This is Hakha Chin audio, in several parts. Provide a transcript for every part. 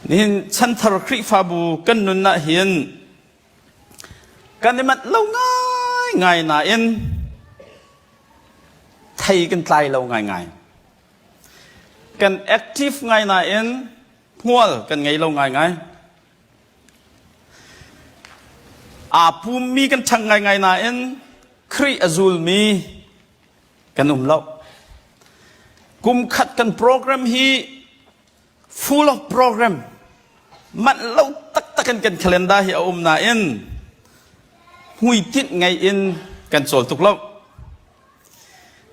Nihin chanthar Khrihfabu kan nun ah hin kan i manh lo ngaingai nain thei kan tlai lo ngaingai. Kan active ngai nain hmual kan ngei lo ngaingai. Aa pummi kan ṭhang ngaingai nain Khrih a zulmi kan um lo. Kum khat kan program hi full of program manh lo taktak in kan calendar hi a um nain hmuitinh ngei in kan cawl tuk lo.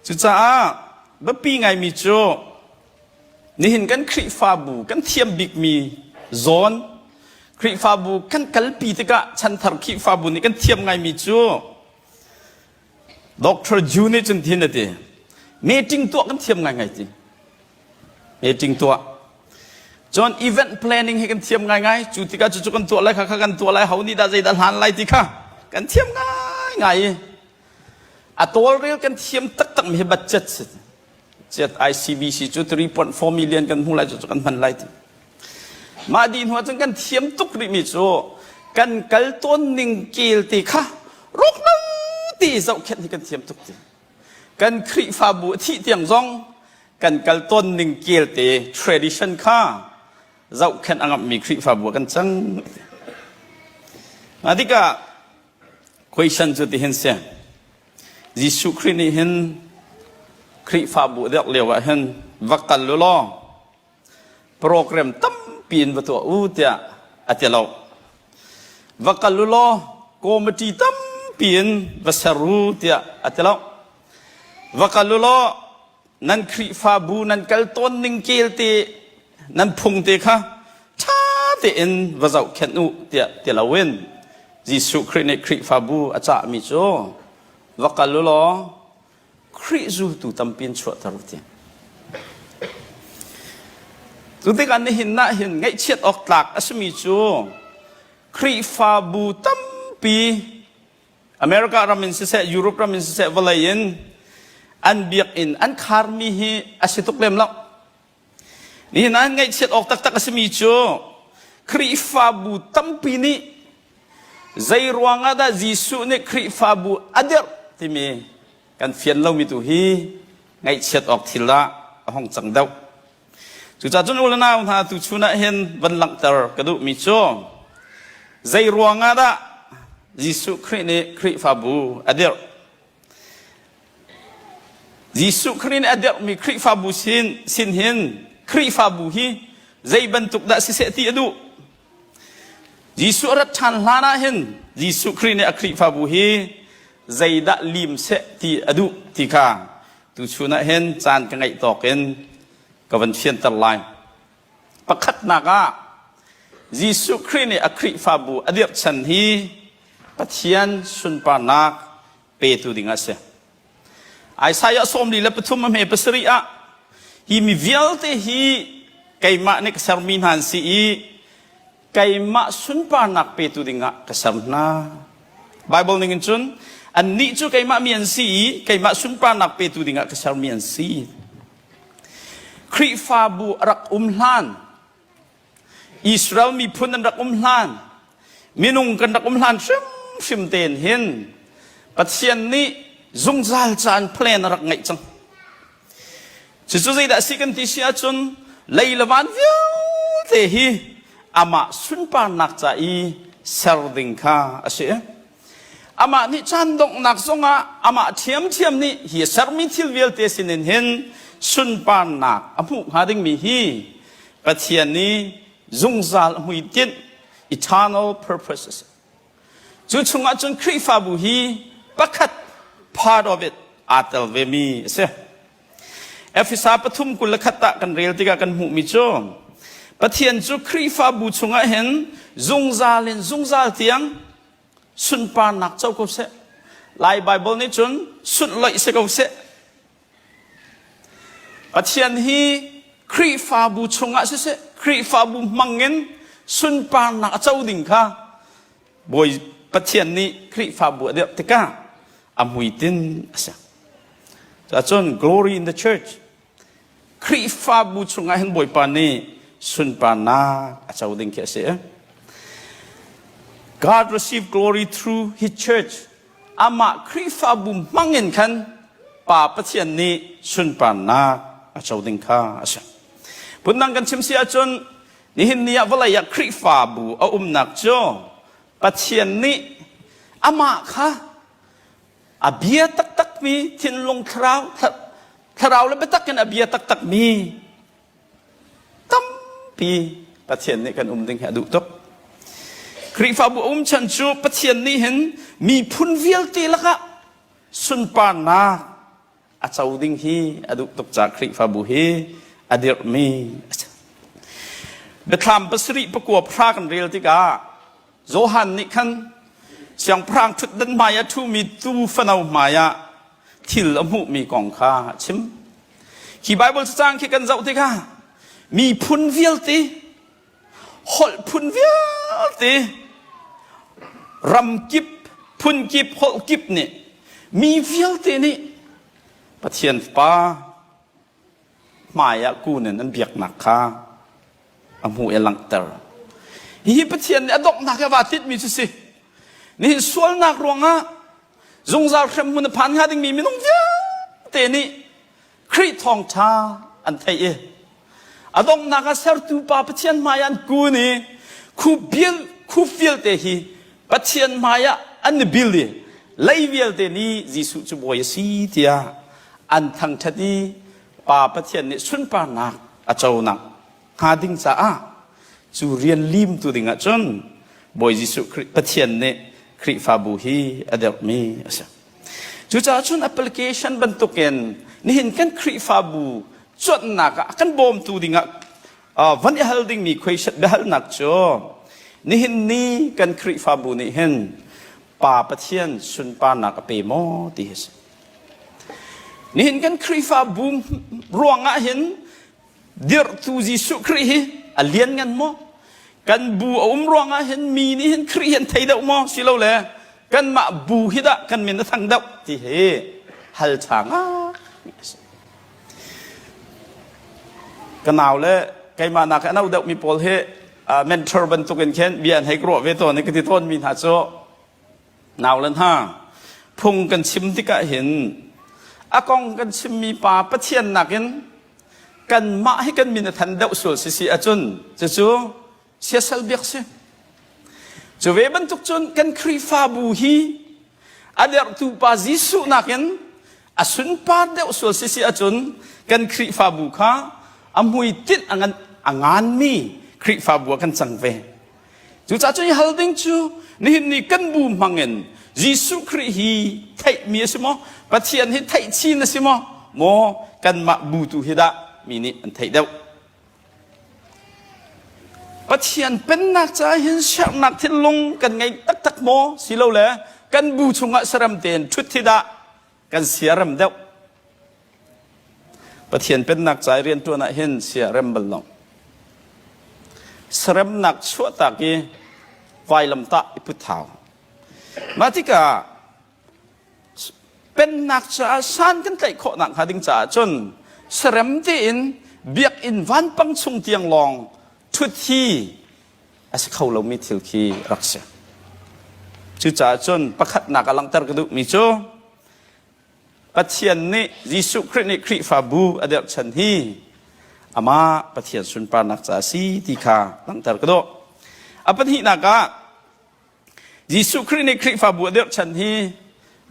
Cucaah biapi ngaimi cu nihin kan Khrihfabu kan thiam bikmi zawn Khrihfabu kan kalpi tikah chanthar Khrihfabu nih kan thiam ngaimi cu Dr. Ju nih cun thin a ti. Meeting tuah kan thiam ngaingai ti. Meeting tuah. Cun event planning hi kan thiam ngaingai. Cu tikah cucu kan tuah lai kha kha kan tuah lai ho nih dah zeidah hlan lai ti kha kan thiam ngaingai. A tawlrel kan thiam taktak mi hi budget si. Cet ICBC cu 3.4 million kan hmu lai cu kan hman lai ti. Mah dih hnu ahcun kan thiam tuk rihmi cu kan kal tawn ning kel te kha rawk lo ti zohkhenh hi kan thiam tuk ti. Kan Khrihfabu a thih tiang zong kan kal tawn ning kel te tradition kha zohkhenh a ngamhmi Khrihfabu ah kan cang. Mah tikah question cu tihin si. Jesuh Khrih nih hin Khrihfabu a dirh lio ah hin va kal u law program tampi in va tuah u tiah a ti lo. Va kal u law committee tampi in va ser u tiah a ti lo. Va kal u law nan Khrihfabu nan kal tawn ning kel te nan phung te kha ṭha tein va zohkhenh u tiah ti loin Jesuh Khrih nih Khrihfabu a cahmi cu va kal u law Khrih zultu tampi in chuahter u ti. Cu tikah nihin ah hin ngaihchiat awk tlak a simi cu Khrihfabu tampi America ram in siseh, Europe ram in siseh, vawlei in an biakinn an kharmi hi a si tuk lem lo. Nihin ah ngaihchiat awk taktak a simi cu Khrihfabu tampi nih zei ruangah dah Jesuh nih Khrihfabu a dirh timi kan fian lomi tu hi ngaihchiat awk thil ah a hong cang deuh. Cucaah cun u le nau hna tuchun ah hin van langhter ka duhmi cu zei ruangah dah Jesuh Khrih nih Khrihfabu a dirh? Jesuh Khrih nih a dirhmi Khrihfabu sin, sin hin Khrihfabu hi zei bantuk dah siseh ti a duh? Jesuh a rat ṭhan hlan ah hin Jesuh Khrih nih a Khrihfabu hi zeidah lim seh ti a duh ti kha tuchun ah hin caan ka ngeih tawk in ka van fianter lai. Pakhatnak ah Jesuh Khrih nih a Khrihfabu a dirh chan hi Pathian sunparnak petu ding a si. Isaiah 43 a hme pasarih ah hi mi vialte hi keimah nih ka sermi hna an si i keimah sunparnak petu dingah ka ser hna. Bible ning in cun annih cu keimah mi an si i keimah sunparnak petu dingah ka sermi an si. Khrihfabu a rak um hlan, Israel miphun an rak um hlan, minung kan rak um hlan hrimhrim tein hin Pathian nih zungzal caan plan a rak ngeih cang. Cucu zeidah a si kan ti si ahcun lei le van vialte hi amah sunparnak ca i ser ding kha a si. Amah nih caan donghnak zongah amah ṭhiamṭhiam nih hi a sermi thil vialte sinin hin sunparnak a hmuh hnga dingmi hi Pathian nih zungzal a hmuitinh eternal purpose a si. Cu chungah cun Khrihfabu hi pakhat part of it aa tel vemi a si. Efesa pathum 21 ah kan rel tikah kan hmuhmi cu Pathian cu Khrihfabu chungah hin zungzal in zungzal tiang sunparnak co ko seh. Lai Bible nih cun sunhloih si ko seh. Pathian hi Khrihfabu chungah siseh, Khrihfabu hmangin sunparnak a co ding kha Bawi Pathian nih Khrihfabu a dirh tikah a hmuitinh a si. Cuahcun glory in the church Khrihfabu chungah hin Bawipa nih sunparnak a co ding khi a si. God received glory through his church. Amah Khrihfabu hmangin khan Pa Pathian nih sunparnak a co ding kha a si. Phundang kan chim si ahcun nihin ni ah vawlei ah Khrihfabu a umnak cu Pathian nih amah kha a bia taktakmi thinlung thlarau thlarau le biatak in a bia taktakmi tampi Pathian nih kan um ding hi a duh tuk. Khrihfabu um chan cu Pathian nih hin miphun vialte lakah sunparnak a co ding hi a duh tuk caah Khrihfabu hi a dirhmi a si. Biathlam pasarih pakua pahra kan rel tikah Johan nih khan siangpahrang ṭhutdan hmai ah ṭhumi tuu fano hmai ah thil a hmuhmi kong kha a chim. Khi Bible cacang khi kan zoh tikah miphun vialte, holh phun vialte, ram kip, phun kip, holh kip nih mi vialte nih Pathian Fapa hmai ah kun in an biaknak kha a hmuh i a langhter. Hihi Pathian nih a donghnak i a vaa tinhmi cu si. Nihin sualnak ruangah zungzal hremhmun a phan hnga dingmi minung vialte nih Khrih thawngṭha an theih i a donghnak ah sertu pa Pathian hmai ah an kun i khup khup vialte hi Pathian hmai ah an i bil i lei vialte nih Jesuh cu bawi a si tiah an thangṭhat i Pa Pathian nih sunparnak a conak hnga ding caah cu rian limtu dingah cun Bawi Jesuh Khrih Pathian nih Khrihfabu hi a derhmi a si. Cucaah cun application bantukin nihin kan Khrihfabu cuanhnak ah a kan bawmtu dingah van i hal dingmi question biahalnak cu nihin ni kan Khrihfabu nih hin Pa Pathian sunparnak a pe maw ti hi a si. Nihin kan Khrihfabu ruangah hin dirhtu Jesuh Khrih hi a lianngan maw? Kan bu a um ruangah hin mi nih hin Khrih hi an thei deuh maw? Silole kanmah bu hi dah kan min a thang deuh ti hi hal ṭha ngai a si. Ka nau le keimah nak a no deuhmi pawl hi mentor bantukin khin bia an hei ka ruah ve tawn i ka ti tawnmi hna cu Nau le hna, phung kan chim tikah hin a kong kan chimmi pa Pathian nakin kanmah hi kan min a than deuh sual si si ahcun cucu siasal biak si. Cu ve bantuk cun kan Khrihfabu hi a derhtu pa Jesuh nakin a sunpar deuh sual si si ahcun kan Khrihfabu kha a hmuitinh a ngan a nganmi Khrihfabu ah kan cang ve. Cucaah cun i hal ding cu nihin ni kan bu hmangin Jesuh Khrih hi theihmi a si maw? Pathian hi theih chin a si maw? Maw kanmah bu tu hi dah mi nih an theih deuh. Pathian pennak caah hin sernak thinlung kan ngei taktak maw? Silole kan bu chungah saram tein ṭhut hi dah kan siarem deuh. Pathian pennak ca i rianṭuan ah hin sia rem bal lo. Saremnak chuahtak i vailamtah i put hau. Mah tikah pennak caah san kan tlaih khawh nakhnga ding caah cun sarem tein biakinn vanpang chung tiang lawng ṭhut hi a si kho lomi thil khi rak si. Cucaah cun pakhatnak a langhter ka duhmi cu Pathian nih Jesuh Khrih nih Khrihfabu a derhchan hi amah Pathian sunparnak ca a si ti kha langhter ka duh. A pahnihnak ah Jesuh Khrih nih Khrihfabu a dirhchan hi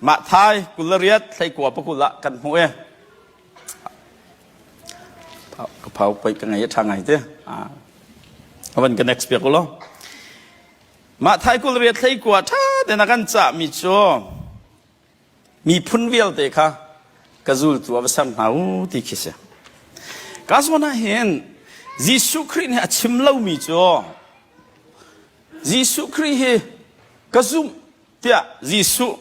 Mahthai 28 hleikua pakul ah kan hmuh i ka phau poi ka ngei a ṭha ngai te. A van ka next piak u law. Mahthai 28 hleikua ṭha tein a kan cahmi cu miphun vialte kha ka zultu ah va ser hna u ti khi si. Ka zawn ah hin Jesuh Khrih nih a chim lomi cu Jesuh Khrih hi ka zumh tiah Jesuh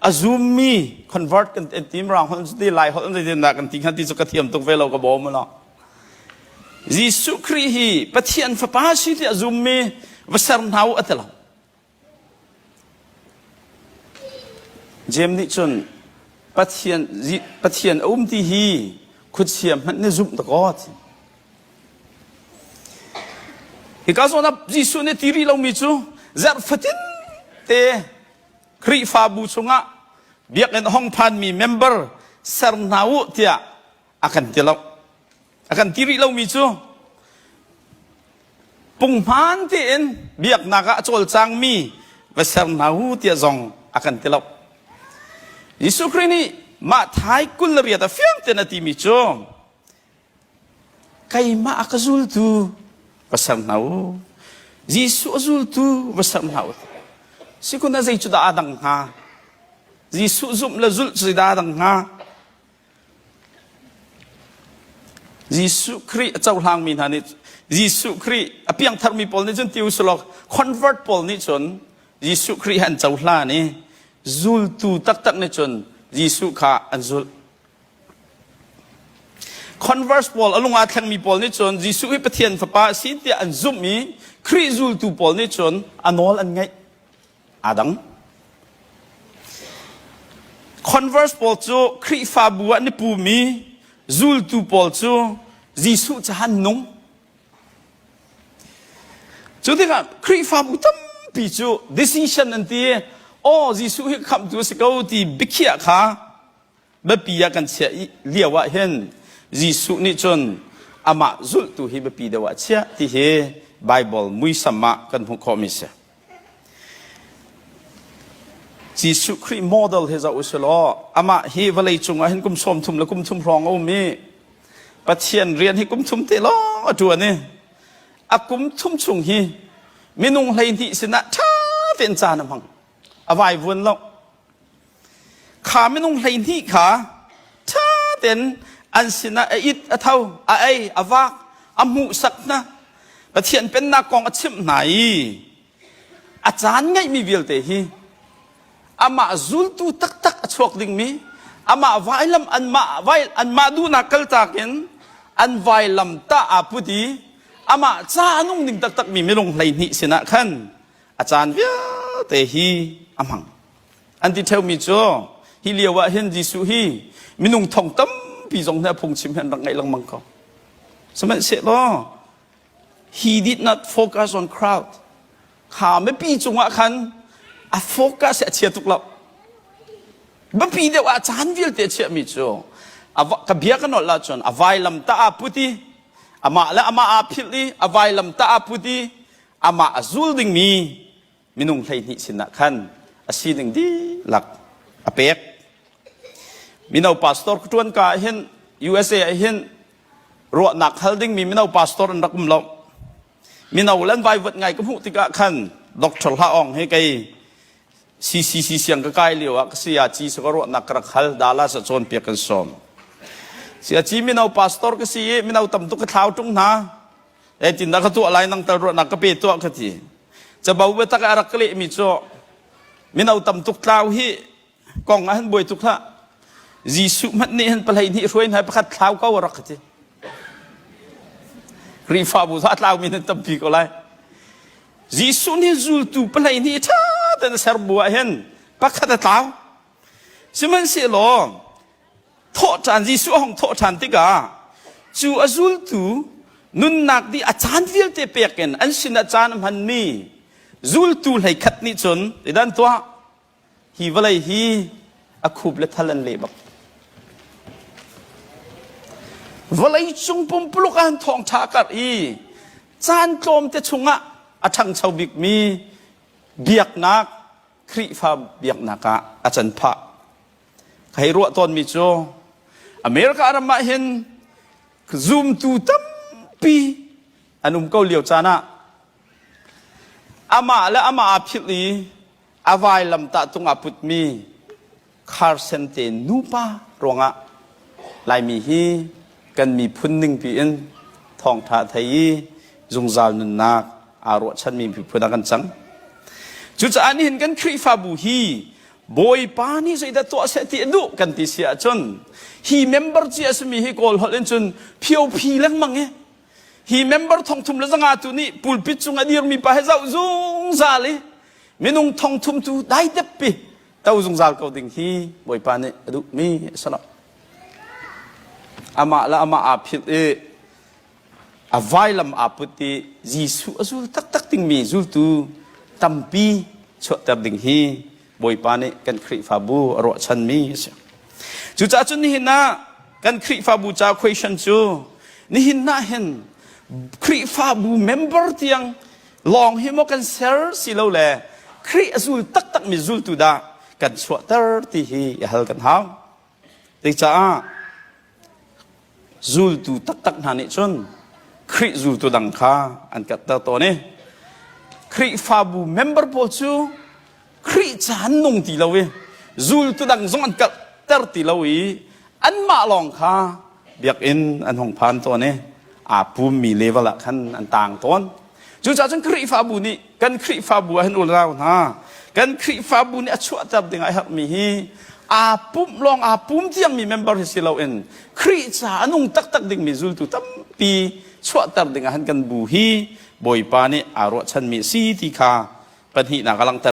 a zummi convert kan ti mirang holh ti lai holh zeitin dah kan ti kha ti cu ka thiam tuk ve lo ka bawm lo. Jesuh Khrih hi Pathian fapa si tiah zummi va ser hna u a ti lo. Jeim nih cun Pathian, Pathian a um ti hi khuachia hmanh nih zumh dakaw a ti. Hika zawn ah Jesuh nih ti rih lomi cu zarh fatin te Khrihfabu chungah biakinn hong phanmi member ser hna u tiah a kan ti lo. A kan ti rih lomi cu punghman tein biaknak ah a cawlcangmi va ser hna u tiah zong a kan ti lo. Jesuh Khrih nih mah thai 28 a fiang tein a timi cu keimah a ka zultu va ser hna u. Jesuh a zultu va ser hna u. Sikun ah zei cu dah aa dang hnga? Jesuh zumh le zulh cu zeidah aa dang hnga? Jesuh Khrih a cohlangmi hna nih Jesuh Khrih a piangtharmi pawl nih cun ti usulaw convert pawl nih cun Jesuh Khrih an cohlan i zultu taktak nih cun Jesuh kha an zulh. Converse pawl a lung aa thlengmi pawl nih cun Jesuh hi Pathian fapa a si tiah an zumh i Khrih zultu pawl nih cun a nawl an ngaih. Aa dang. Converse pawl cu Khrihfabu ah an i pumi zultu pawl cu Jesuh cahan nung. Cu tikah Khrihfabu tampi cu decision an ti aw Jesuh hi khamhtu a si ko ti biakhiah kha biapi ah kan chiah lio ah hin Jesuh nih cun amah zulhtu hi biapi deuh ah chiah ti hi Bible muisam ah kan hmuh khawhmi si. Jesuh Khrih model hi zoh usih law amah hi vawlei cung ah hin kum 30 le kum thum hrawng a um i Pathian rian hi kum thum te lawng a ṭuan i a kum thum chung hi minung 12 sinah ṭha tein caan a hmang a vaivuan lo Kha minung 12 kha ṭha tein an sinah a it, a tho, a ei, a vak, a hmuhsak hna. Pathian pennak kong a chimh hna i a caan ngeihmi vialte hi amah zultu taktak a chuak dingmi amah vailam anmah vai anmah duhnak kaltak in an vailam tah aa put i amah ca a nung ding taktakmi minung 12 sinah khan a caan vialte hi a hmang. An ti ṭheumi cu hi lio ah hin Jesuh hi minung thong tampi zong nih a phungchim hi an rak ngaih lengmang ko. Sihmanhsehlaw he did not focus on crowd. Kha mipi cungah khan a focus a chia tuk lo. Biapi deuh ah caan vialte a chiahmi cu ka bia ka nolh ahcun a vailam ta aa put i amah le amah aa philh i a vailam ta aa put i amah a zul dingmi minung 12 sinah khan a sining dihlak a pek. Mino pastor ka ṭuan ka ah hin USA ah hin ruahnak hal dingmi mino pastor an rak um lo. Mino le an vaivuat ngai ka hmuh tikah khan Dr. Hla Aung he kei CCC siang ka kai lio ah ka saya ci sa ka ruahnak ka rak hal Dallas ah cawnpiak kan sawm. Saya ci mino pastor ka si i mino tam tuk ka thlau ṭung hna. Zeitindah ka tuah lai nang tal ruahnak ka pe tuah ka ti. Cabo biatak a rak ka lehmi cu mino tam tuk tlau hi kong ah hin buai tuk hlah. Jesuh hmanh nih hin pahlei hnih hruai hna pakhat thlau ko a rak ka ti. Khrihfabu cu a tlaumi nan tampi ko lai. Jesuh nih zultu pahlei hnih ṭha tein a ser bu ah hin pakhat a tlau. Sihmanhsehlaw thawhṭhan Jesuh a hung thawhṭhan tikah cu a zultu nunnak dih a caan vialte pek in an sinah caan a hmanmi zultu 11 nih cun idan tuah hi vawlei hi a khup le thal an leh bak vawlei cung pumpuluk ah an thawngṭha karh i caan tlawmte chungah a ṭhangcho bikmi biaknak Khrihfa biaknak ah a can phah. Ka hei ruah tawnmi cu America ram ah hin zumtu tampi an um ko lio caan ah amah le amah aa philh i a vailam tahtung aa putmi Carson te nupa ruangah Laimi hi kan miphun ningpi in thawngṭha thei i zungzal nunnak aa ruahchanmi miphun ah kan cang. Cucaah nihin kan Khrihfabu hi Bawipa nih zeidah tuah seh ti a duh kan ti si ahcun hi member ci a simi hi Kawl holh in cun phio-phi lengmang i hi member 3500 tu nih pulpit cung a dirmi pa he zoh zungzal i minung 3000 tu daidep pi to zungzal ko ding hi Bawipa nih a duhmi a si lo. Amah le amah aa philh i. A vailam aa put i Jesuh a zul taktak dingmi zultu tampi chuahter ding hi Bawipa nih kan Khrihfabu a ruahchanmi a si. Cucaah cun nihin ah kan Khrihfabu ca question cu nihin ah hin Khrihfabu member tiang lawng hi maw kan ser si lo le Khrih a zul taktakmi zultu dah kan chuahter ti hi i hal kan hau. Zeicah zultu taktak hna nih cun Khrih zultu dang kha an katter tawn i Khrihfabu member pawl cu Khrih ca an nung ti lo i zultu dang zong an kalhter ti lo i anmah lawng kha biakinn an hung phan tawn i aa pummi level ah khan an taang tawn. Cucaah cun Khrihfabu nih kan Khrihfabu ah hin unau hna kan Khrihfabu nih a chuahter ding ah a herhmi hi aa pumh lawng aa pum tiangmi member hi si loin Khrih ca a nung taktak dingmi zultu tampi chuahter ding ah hin kan bu hi Bawipa nih aa ruahchanmi a si ti kha pahnihnak a langhter.